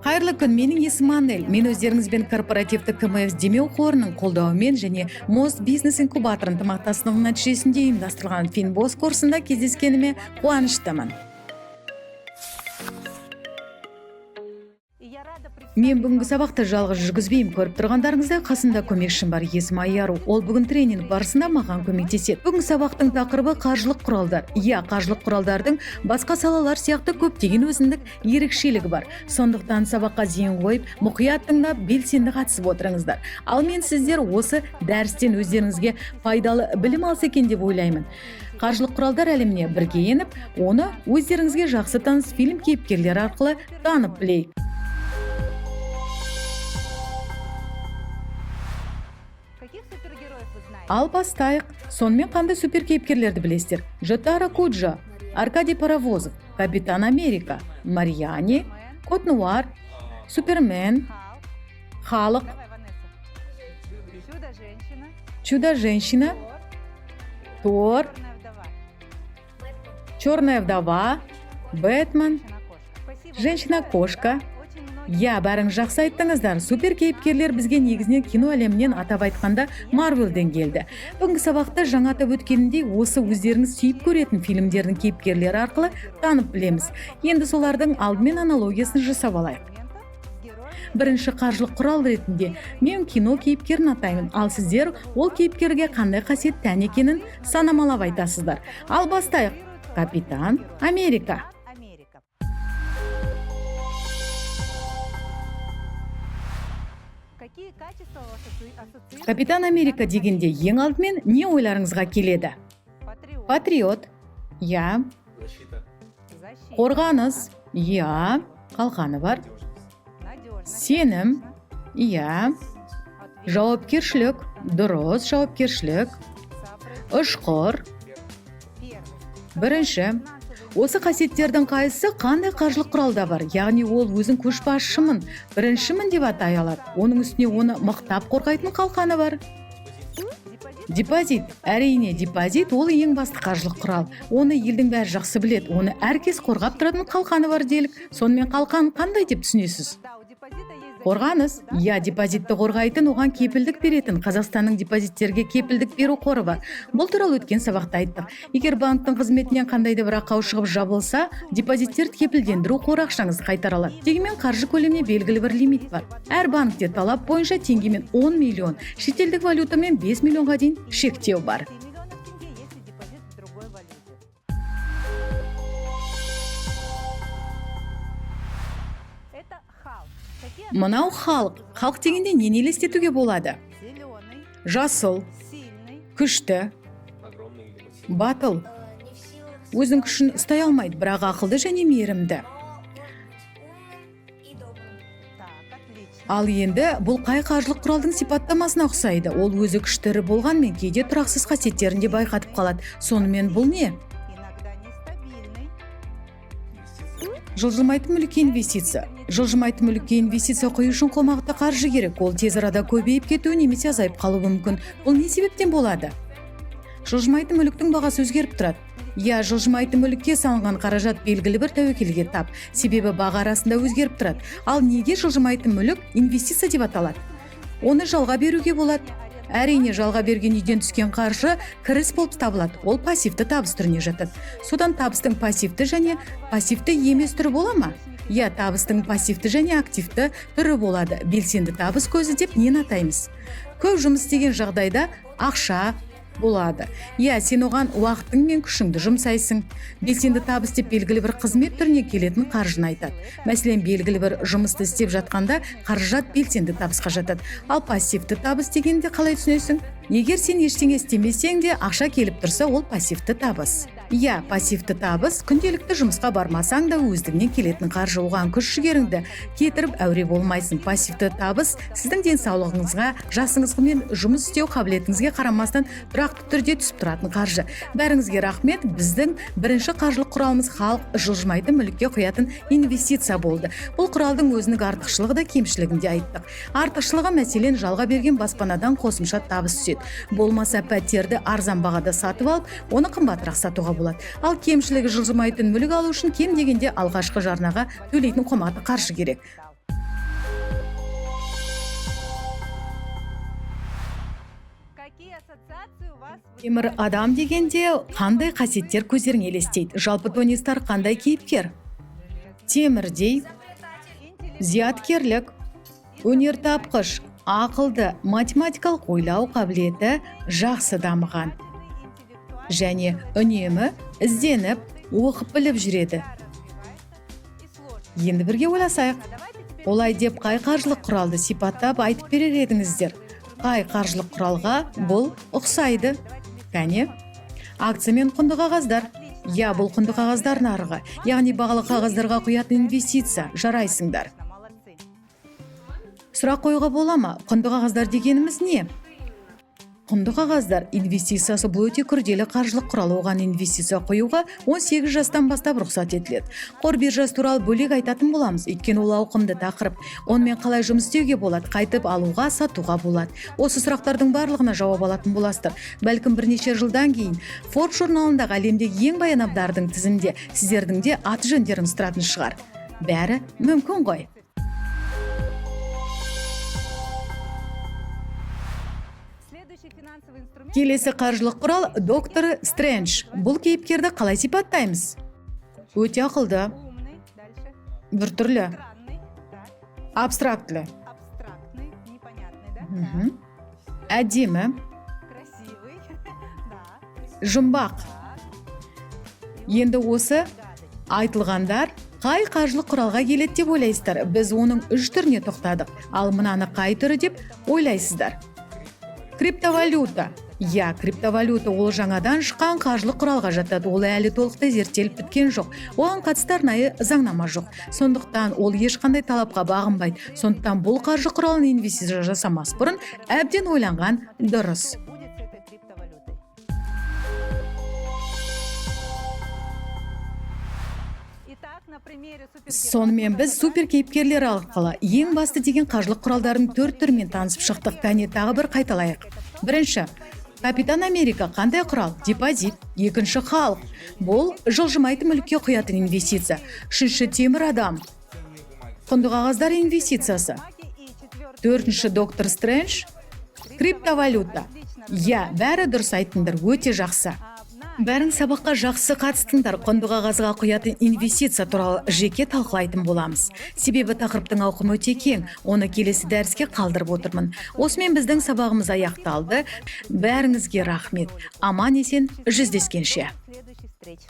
Қайырлы күн, менің есімім Анель. Мен өздеріңізбен корпоративті КМС демеу қорының қолдауымен және Мост бизнес инкубатор ынтымақтастығының нәтижесінде ұйымдастырылған Финбос курсында кездескеніме қуаныштымын. Мен бүгінгі сабақты жалғыз жүргізбеймін. Көріп тұрғандарыңыздай, қасымда көмекшім бар, есімі Айару. Ол бүгін тренинг барысында маған көмектеседі. Бүгінгі сабақтың тақырыбы — қаржылық құралдар. Иә, қаржылық құралдардың басқа салалар сияқты көптеген өзіндік ерекшелігі бар. Сондықтан сабаққа зейін қойып, мұқият тыңдап, белсенді қатысып отырыңыздар. Ал мен сіздер осы дәрістен өздеріңізге пайдалы білім алса екен деп ойлаймын. Қаржылық құралдар әлеміне бірге еніп, оны өздеріңізге жақсы таныс фильм кейіпкерлері арқылы танып білейік. Каких супергероев вы знаете? Ал бастайық. Сонымен, қандай суперкейіпкерлерді білесіздер? Жотаро Куджо, Аркадий Паровозов, Капитан Америка, Марьяни, Кот Нуар, Супермен, Халк. Халық. Давай, Ванесса. Чудо-женщина. Чудо-женщина, Тор. Тор, Черная вдова. Черная вдова, Бэтмен, Женщина-кошка. Спасибо Женщина-кошка. большое. Да, очень многие Иә, бәрің жақсы айттыңыздар. Супер кейіпкерлер бізге негізінен кино әлемінен, атап айтқанда, Марвелден келді. Бүгінгі сабақта жаңа атап өткенімдей, осы өздеріңіз сүйіп көретін фильмдердің кейіпкерлері арқылы танып білеміз. Енді солардың алдымен аналогиясын жасап алайық. моментов с героем Бірінші қаржылық құрал ретінде мен кино кейіпкерін атаймын, ал сіздер ол кейіпкерге қандай қасиет тән екенін санамалап айтасыздар. Ал бастайық. Капитан Америка. Америка. Какие качества вас ассоциируются Капитан Америка дегенде ең алдымен не ойларыңызға келеді? Патриот. Патриот, иә. Защита. Защита. Қорғаныс, иә, қалқаны бар. Надежность. Сенім. Иә. Ответственность. Жауапкершілік, дұрыс, жауапкершілік. Ұшқыр. Первый. Бірінші. Осы қасиеттердің қайсысы қандай қаржылық құралда бар? Яғни ол өзін көшбасшымын, біріншімін деп атай алады. Оның үстіне оны мықтап қорғайтын қалқаны бар. Депозит. Әрине, депозит — ол ең басты қаржылық құрал. Оны елдің бәрі жақсы біледі. Оны әркез қорғап тұратын қалқаны бар делік. Сонымен, қалқан қандай деп түсінесіз? Да, у депозита есть Қорғаныс. Иә, депозитті қорғайтын, оған кепілдік беретін Қазақстанның депозиттерге кепілдік беру қоры бар. Бұл туралы өткен сабақта айттық. Егер банктің қызметінен қандай да бір ақау шығып жабылса, депозиттерді кепілдендіру қоры ақшаңызды қайтара алады. Дегенмен қаржы көлеміне белгілі бір лимит бар. Әр банкте талап бойынша теңгемен 10 миллион, шетелдік валютамен 5 миллионға дейін шектеу бар. 5 миллионов тенге, если депозит в другой валюте. Это Халк. Какие Мынау Халық. Халық дегенде нені елестетуге болады? Зеленый, Жасыл, сильный, күшті, Огромный или сильный. батыл, өзінің күшін ұстай алмайды, бірақ ақылды және мейірімді. Так, отлично. Ал енді бұл қай қаржылық құралдың сипаттамасына ұқсайды? Ол өзі күшті, ірі болғанмен, кейде тұрақсыз қасиеттерін де байқатып қалады. Сонымен, бұл не? Иногда нестабильный. Инвестиции. Жылжымайтын мүлікке инвестиция. Жылжымайтын мүлікке инвестиция құю үшін қомақты қаржы керек. Ол тез арада көбейіп кетуі немесе азайып қалуы мүмкін. Бұл не себептен болады? Жылжымайтын мүліктің бағасы өзгеріп тұрады. Иә, жылжымайтын мүлікке салынған қаражат белгілі бір тәуекелге тап, себебі баға арасында өзгеріп тұрады. Ал неге жылжымайтын мүлік инвестиция деп аталады? Оны жалға беруге болады. Әрине, жалға берген үйден түскен қаржы кіріс болып табылады. Ол пассивті табыс түріне жатады. Содан табыстың пассивті және пассивті емес түрі бола ма? Иә, табыстың пассивті және активті түрі болады. Белсенді табыс көзі деп нені атаймыз? Көп жұмыс істеген жағдайда ақша болады. Иә, сен оған уақытың мен күшіңді жұмсайсың. Белсенді табыс деп белгілі бір қызмет түріне келетін қаржыны айтады. Мәселен, белгілі бір жұмысты істеп жатқанда қаражат белсенді табысқа жатады. Ал пассивті табыс дегенде қалай түсінесің? Егер сен ештеңе істемесең де ақша келіп тұрса, ол пассивті табыс. Иә, пассивті табыс — күнделікті жұмысқа бармасаң да, өздігінен келетін қаржы. Оған күш жігеріңді кетіріп әуре болмайсың. Пассивті табыс сіздің денсаулығыңызға, жасыңыз мен жұмыс істеу қабілетіңізге қарамастан тұрақты түрде түсіп тұратын қаржы. Бәріңізге рахмет. Біздің бірінші қаржылық құралымыз халық жылжымайтын мүлікке құятын инвестиция болды. Бұл құралдың өзінің артықшылығы да, кемшілігін де айттық. Артықшылығы, мәселен, жалға берген баспанадан қосымша табыс түседі, болмаса пәтерді арзан бағада сатып алып, оны қымбатырақ сатуға болады. Ал кемшілігі, жылжымайтын мүлік алу үшін кем дегенде алғашқы жарнаға төлейтін қомақты қаржы керек. Дал. Ассоциации у вас Темір адам дегенде қандай қасиеттер көздеріңе елестейді? Жалпы, Тони Старк қандай кейіпкер? Темірдей, зияткерлік, өнертапқыш, ақылды, математикалық ойлау қабілеті жақсы дамыған және үнемі ізденіп, оқып біліп жүреді. Енді бірге ойласайық. Олай деп қай қаржылық құралды сипаттап айтып берер едіңіздер? Қай қаржылық құралға бұл ұқсайды? Кәне, акция мен құнды қағаздар. Иә, бұл құнды қағаздар нарығы, яғни бағалы қағаздарға құятын инвестиция. Жарайсыңдар. Молодцы. Сұрақ қоюға бола ма? Құнды қағаздар дегеніміз не? Құнды қағаздар инвестициясы – бұл өте күрделі қаржылық құрал. Оған инвестиция құюға 18 жастан бастап рұқсат етіледі. Қор биржасы туралы бөлек айтатын боламыз, өйткені ол ауқымды тақырып. Онымен қалай жұмыс істеуге болады, қайтып алуға, сатуға болады – осы сұрақтардың барлығына жауап алатын боласыздар. Бәлкім, бірнеше жылдан кейін Forbes журналындағы әлемдегі ең бай адамдардың тізімінде сіздердің де аты жөндеріңіз тұратын шығар. Бәрі мүмкін ғой. Следующий финансовый инструмент. Келесі қаржылық құрал – Доктор Стрэндж. Бұл кейіпкерді қалай сипаттаймыз? Өте ақылды. Умный. Дальше. Біртүрлі. Странный. Так. Абстрактілі. Абстрактный. Непонятный, да? Әдемі. Так. Красивый. Да. Жұмбақ. Так. И Енді осы загадочный. айтылғандар қай қаржылық құралға келеді деп ойлайсыздар? Біз оның үш түріне тоқтадық, ал мынаны қай түрі деп ойлайсыздар? Криптовалюта. Иә, криптовалюта – ол жаңадан шыққан қаржылық құралға жатады. Ол әлі толықтай зерттеліп біткен жоқ, оған қатысты арнайы заңнама жоқ, сондықтан ол ешқандай талапқа бағынбайды. Сондықтан бұл қаржы құралын инвестиция жасамас бұрын әбден ойланған дұрыс. Что будет с этой криптовалютой? Итак, на примере супергероев Сонымен, біз супер кейіпкерлер арқылы ең басты деген қаржылық құралдардың төрт түрімен танысып шықтық. Кәне, тағы бір қайталайық. Бірінші, Капитан Америка қандай құрал? Депозит. Екінші, Халк – бұл жылжымайтын мүлікке құятын инвестиция. Үшінші, Темір адам – құнды қағаздар инвестициясы. Төртінші, Доктор Стрэндж – криптовалюта. Иә, бәрі дұрыс айттыңдар, өте жақсы. Бәрің сабаққа жақсы қатыстыңдар. Құнды қағазға құятын инвестиция туралы жеке талқылайтын боламыз, себебі тақырыптың ауқымы өте кең. Оны келесі дәріске қалдырып отырмын. Осымен біздің сабағымыз аяқталды. Бәріңізге рахмет. Аман есен жүздескенше. Следующих встреч.